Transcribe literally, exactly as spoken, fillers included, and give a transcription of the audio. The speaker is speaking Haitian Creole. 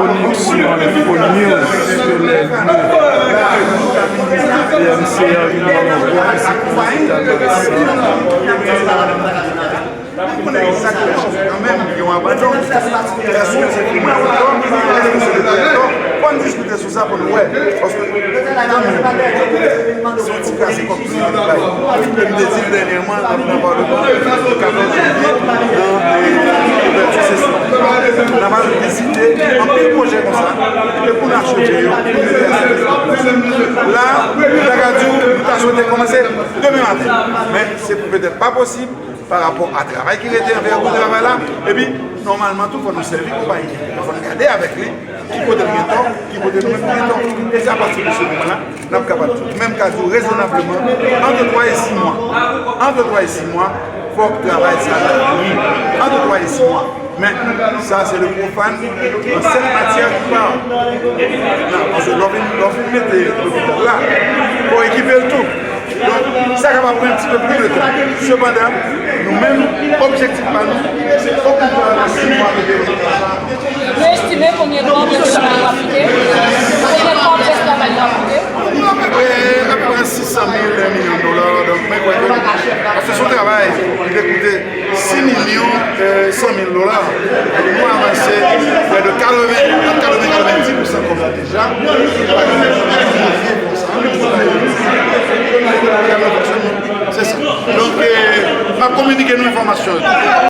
Onyx sou Info News, se lè de P M C a vin ban nou gwo vizit nan lopital Malsa. Nou konnen egzakteman kanmenm gen yon abandon. Èske se pou mwen ankò? Èske se de tò? Fò n diskite sou sa pou nou wè. Paske, kanmenm, se yon ti krasi kòb tou li bay. E m te di l dènyèman, n ap nan Paleman, katòz janvye, nan, e, ouvèti sesyon. N ap al vizite anpil pwojè konsa, e pou n achte yo, pou n ede a sèvis piblik. La, m ta ka di w, nou ta swete kòmanse demen maten. Men, se petèt pa posib. Pa rapò a travay ki rete anvè gwo travay la. Epi, nòmalman tou, fò nou sèvi konpayi ki fò n gade avèk li ki kote l gen tò, ki kote nou menm nou gen tò. E se apati de se moman la, n ap kapab di. Men m ka di w rezonableman, ant twa e sis mwa. Ant twa e sis mwa, fòk travay sa ta fini. Ant twa e sis mwa. Men, sa se le pwofàn, nan sèt matyè ki pa. Nan, paske lè w fin, lè w fin mete lopital la, fò w ekipe l tou. Donk, sa kapab pran yon ti pe plis de tan. Sepandan, nou menm, objektif pa nou, se okipe l nan sis mwa ki te vini. Yo estime konbyen tan operasyon an ap kite?